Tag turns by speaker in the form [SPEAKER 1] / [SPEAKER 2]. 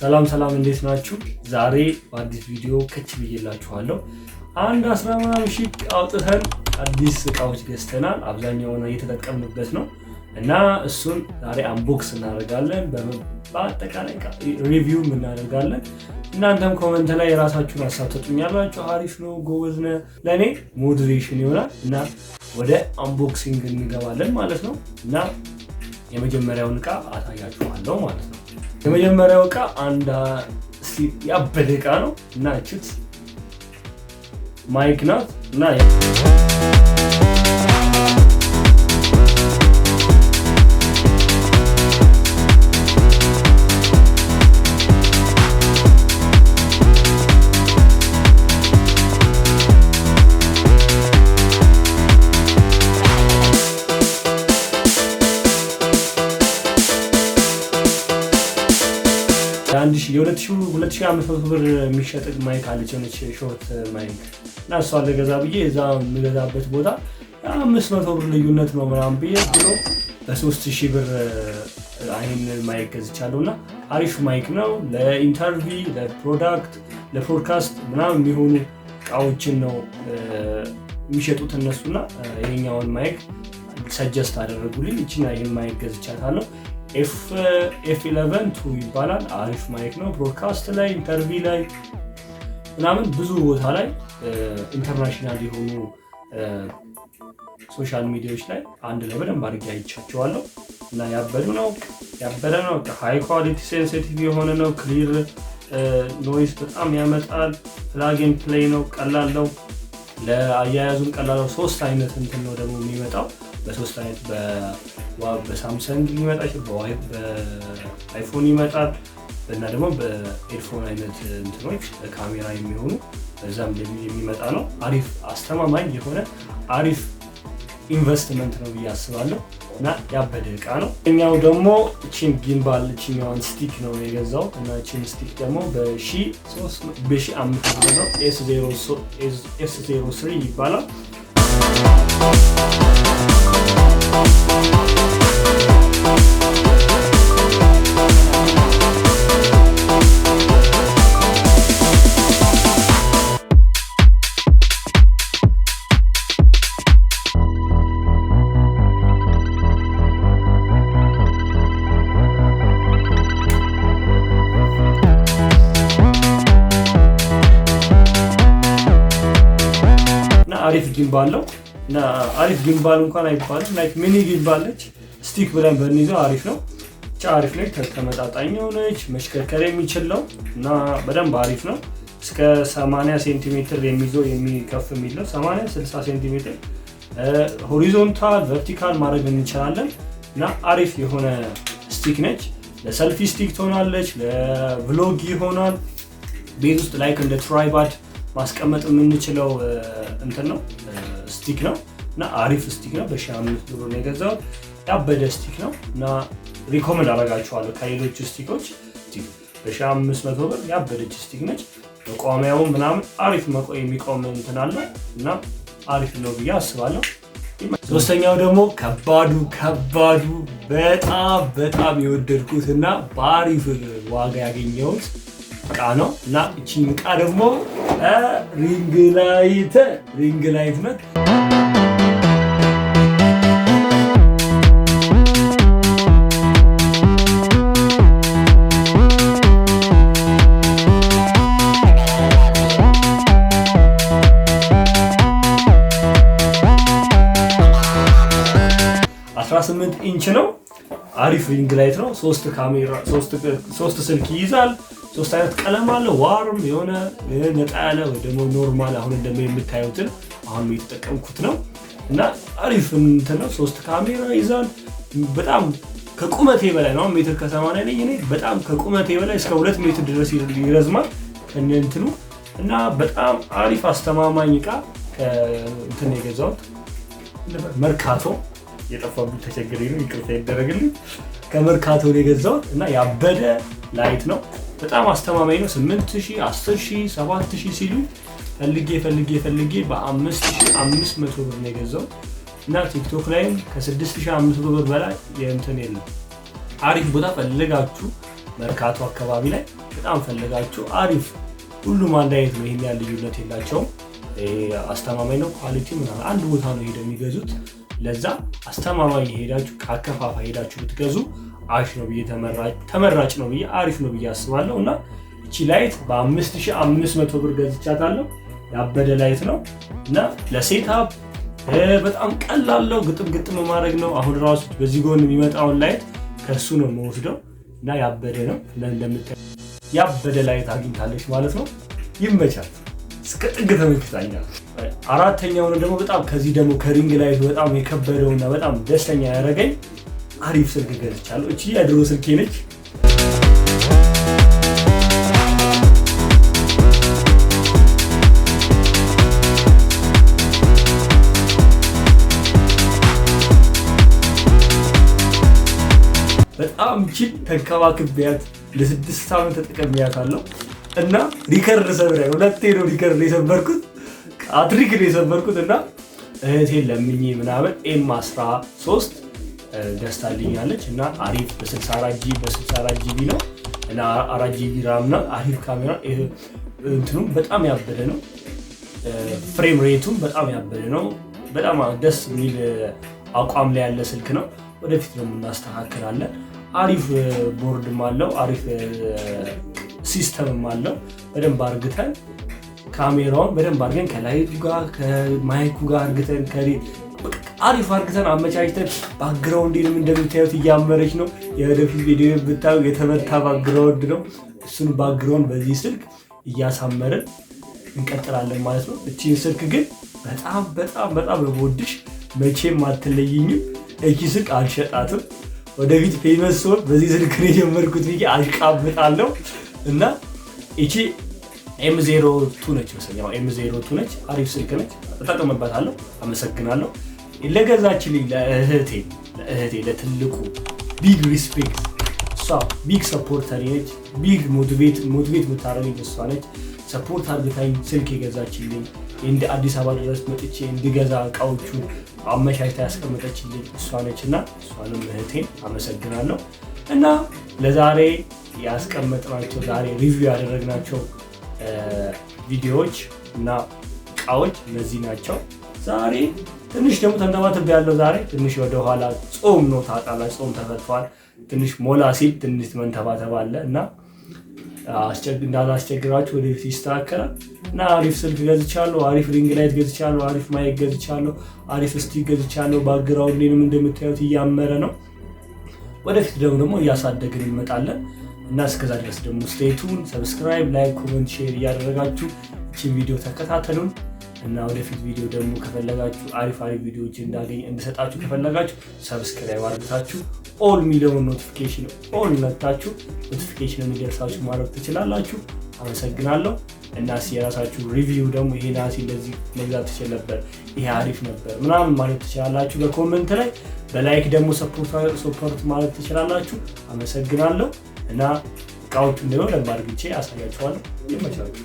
[SPEAKER 1] ሰላም ሰላም፣ እንዴት ናችሁ? ዛሬ በአዲስ ቪዲዮ ከች ብዬላችኋለሁ። አንድ 10 ምናምን ሺህ አውጥተን አዲስ እቃዎች ገዝተናል። አብዛኛውን እየተጠቀምንበት ነው እና እሱን ዛሬ unbox እናደርጋለን። በአጠቃላይ review እናደርጋለን። እናንተም comment ላይ የራሳችሁን ሀሳብ ትሰጡኛላችሁ። አሪፍ ነው፣ ጎበዝ ነህ። ለእኔ motivation ይሆናል እና ወደ unboxing እንገባለን ማለት ነው እና የመጀመሪያውን እቃ አሳያችኋለሁ ማለት ነው። የመጀመሪያው እቃ አንድ ያበደ እቃ ነው እና እችት mic ናት እና የ2500 ብር የሚሸጥ mic አለች፣ የሆነች short mic እና እሷን ልገዛ ብዬ እዛ የምገዛበት ቦታ 500 ብር ልዩነት ነው ምናምን ብዬ ብሎ በ3000 ብር ይህን mic ገዝቻለሁ እና አሪፍ mic ነው። ለ interview፣ ለ product፣ ለ podcast ምናምን የሚሆኑ እቃዎችን ነው የሚሸጡት እነሱና ይሄኛውን mic suggest አደረጉልኝ። እችና ይህን mic ገዝቻታለሁ። F 11 2 ይባላል። አሪፍ mic ነው። Broadcast ላይ፣ interview ላይ ምናምን ብዙ ቦታ ላይ international የሆኑ social media ዎች ላይ አንድ ላይ በደንብ አድርጌ አይቻቸዋለሁ እና ያበዱ ነው፣ ያበደ ነው። High quality sensitive የሆነ ነው። Clear noise በጣም ያመጣል። Plug and play ነው። ቀላል ነው። ለአያያዙም ቀላል ነው። ሶስት አይነት እንትን ነው ደግሞ የሚመጣው፣ በሶስት አይነት በ Samsung ሊመጣ፣ በ iPhone ይመጣል እና ደግሞ በ earphone አይነት እንትኖች ለካሜራ የሚሆኑ በዛም የሚመጣ ነው። አሪፍ አስተማማኝ የሆነ አሪፍ ኢንቨስትመንት ነው ብዬ አስባለሁ እና ያበደ እቃ ነው። እኛው ደግሞ እቺን gimbal፣ እቺኛዋን stick ነው የገዛሁት እና እቺን stick ደግሞ በ1500 ነው። S 03 ይባላል። አሪፍ gimbal ነው እና አሪፍ gimbal እንኳን አይባልም፣ like mini gimbal ነች። Stick ብለን በንይዘው አሪፍ ነው። ብቻ አሪፍ ነች፣ ተመጣጣኝ የሆነች፣ መሽከርከር የሚችል ነው እና በደንብ አሪፍ ነው። እስከ 80 ሴንቲሜትር የሚይዘው የሚከፍ የሚለው 80 60 ሴንቲሜትር horizontal vertical ማድረግ እንችላለን እና አሪፍ የሆነ stick ነች። ለ selfie stick ትሆናለች፣ ለ vlog ይሆናል። ቤት ውስጥ like እንደ tripod ማስቀመጥ የምንችለው እንትን ነው፣ stick ነው እና አሪፍ stick ነው። በ1500 ብር ነው የገዛሁት። ያበደ stick ነው እና recommend አደርጋችኋለሁ ከሌሎቹ stick ኦች። በ1500 ብር ያበደች stick ነች። መቋሚያውን ምናምን አሪፍ የሚቆም እንትን አለው እና አሪፍ ነው ብዬ አስባለሁ። ሶስተኛው ደግሞ ከባዱ ከባዱ በጣም በጣም የወደድኩት እና በአሪፍ ዋጋ ያገኘሁት እቃ ነው እና እቺን እቃ ደግሞ ring light ናት። 18 ኢንች ነው። አሪፍ ring light ነው። ሶስት ካሜራ፣ ሶስት ስልክ ይይዛል። ሶስት አይነት ቀለም አለ። Warm የሆነ፣ ነጣ ያለ ወይ ደግሞ normal አሁን እንደሞ የምታዩትን አሁን የተጠቀምኩት ነው እና አሪፍ እንትን ነው። ሶስት ካሜራ ይይዛል። በጣም ከቁመቴ በላይ ነው። ሜትር ከ80 ነኝ እኔ። በጣም ከቁመቴ በላይ እስከ 2 ሜትር ድረስ ይረዝማል ከነ እንትኑ እና በጣም አሪፍ አስተማማኝ እቃ እንትን የገዛሁት መርካቶ፣ የጠፋብኝ ተቸግሬ ነው፣ ይቅርታ ይደረግልኝ። ከመርካቶ ነው የገዛሁት እና ያበደ light ነው። በጣም አስተማማኝ ነው። 8000፣ 10,000፣ 7000 ሲሉ ፈልጌ ፈልጌ ፈልጌ በ5500 ብር ነው የገዛሁት እና TikTok ላይም ከ6500 ብር በላይ የእንትን የለም። አሪፍ ቦታ ፈልጋችሁ መርካቶ አካባቢ ላይ በጣም ፈልጋችሁ አሪፍ፣ ሁሉም አንድ አይነት ነው። ይሄን ያህል ልዩነት የላቸውም። አስተማማኝ ነው quality ምናምን፣ አንድ ቦታ ነው ሄደው የሚገዙት። ለዛ አስተማማኝ ሄዳችሁ ከአከፋፋይ ሄዳችሁ ብትገዙ አሪፍ ነው ብዬ፣ ተመራጭ ነው ብዬ፣ አሪፍ ነው ብዬ አስባለሁ። እና እቺ light በ5500 ብር ገዝቻታለሁ። ያበደ light ነው እና ለ setup በጣም ቀላል ነው። ግጥም ግጥም ማድረግ ነው። አሁን ራሱ በዚህ ጎን የሚመጣውን light ከሱ ነው የምወስደው እና ያበደ ነው። እንደምታዩት ያበደ light አግኝታለች ማለት ነው። ይመቻት። እስከ ጥግ ተመችታኛል። አራተኛውን ደግሞ በጣም ከዚህ ደግሞ ከ ring light በጣም የከበደውና በጣም ደስተኛ ያደረገኝ አሪፍ ስልክ ገዝቻለሁ። እቺ የድሮ ስልኬ ነች። በጣም ቺ ተንከባክቤያት ለ6 ዓመት ተጠቅሜያታለሁ እና record ሰብሬ፣ ሁለቴ ነው record የሰበርኩት፣ አትሪክ ነው የሰበርኩት። እና እህቴን ለምኜ ምናምን M 13 ገዝታልኛለች እና አሪፍ በ64 G በ64 GB ነው እና 4 GB RAM ነው። አሪፍ ካሜራ፣ እንትኑ በጣም ያበደ ነው። Frame rate ኡም በጣም ያበደ ነው። በጣም ደስ የሚል አቋም ላይ ያለ ስልክ ነው። ወደፊት ደግሞ እናስተካክላለን። አሪፍ ቦርድም አለው፣ አሪፍ system ም አለው። በደንብ አርግተን ካሜራውን በደንብ አድርገን ከ light ኡ ጋር ከ mic ኡ ጋር አርግተን አሪፍ አርግተን አመቻችተን background ንም እንደምታዩት እያመረች ነው። የወደፊት ቪዲዮ ብታዩ የተመታ background ነው። እሱን background በዚህ ስልክ እያሳመርን እንቀጥላለን ማለት ነው። እቺን ስልክ ግን በጣም በጣም በጣም ነው የምወድሽ፣ መቼም አትለይኝም። እቺ ስልክ አልሸጣትም። ወደፊት famous ስሆን በዚህ ስልክ ነው የጀመርኩት ብዬ አሽቃብጣለሁ። እና እቺ M02 ነች መሰለኝ። M02 ነች። አሪፍ ስልክ ነች። እጠቀምበታለሁ። አመሰግናለሁ ለገዛችልኝ ለእህቴ ለትልቁ big respect። እሷ big supporter ነች። Big motivate የምታደርገኝ እሷ ነች። Support አድርጋኝ ስልክ የገዛችልኝ፣ እንደ አዲስ አበባ ድረስ መጥቼ እንድገዛ እቃዎቹን አመቻችታ ያስቀመጠችልኝ እሷ ነች እና እሷንም እህቴን አመሰግናለሁ። እና ለዛሬ ያስቀመጥናቸው፣ ዛሬ review ያደረግናቸው ቪዲዮዎች እና እቃዎች እነዚህ ናቸው። ዛሬ ትንሽ ደግሞ ተንተባትብ ያለው ዛሬ ትንሽ ወደኋላ ጾም ነው ታውቃላችሁ፣ ጾም ተፈቷል። ትንሽ ሞላ ሲል ትንሽ መንተባተብ አለ እና እንዳላስቸግራችሁ ወደፊት ይስተካከላል። እና አሪፍ ስልክ ገዝቻለሁ፣ አሪፍ ring light ገዝቻለሁ፣ አሪፍ mic ገዝቻለሁ፣ አሪፍ stick ገዝቻለሁ። Background ንም እንደምታዩት እያመረ ነው። ወደፊት ደግሞ እያሳደግን እንመጣለን እና እስከዛ ድረስ ደግሞ stay tuned፣ subscribe፣ like፣ comment፣ share እያደረጋችሁ እቺን ቪዲዮ ተከታተሉን። እና ወደፊት ቪዲዮ ደግሞ ከፈለጋችሁ፣ አሪፍ አሪፍ ቪዲዮዎች እንዳገኝ እንድሰጣችሁ ከፈለጋችሁ subscribe አድርጋችሁ all የሚለውን notification all ነክታችሁ notification እንዲደርሳችሁ ማድረግ ትችላላችሁ። አመሰግናለሁ። እና የራሳችሁ review ደግሞ ይሄ ናሲ እንደዚህ መግዛት ትችል ነበር፣ ይሄ አሪፍ ነበር ምናምን ማለት ትችላላችሁ በ comment ላይ። በ like ደግሞ support ማለት ትችላላችሁ። አመሰግናለሁ። እና እቃዎቹን ደግሞ ደንብ አድርግቼ አሳያችኋለሁ። ይመቻችሁ።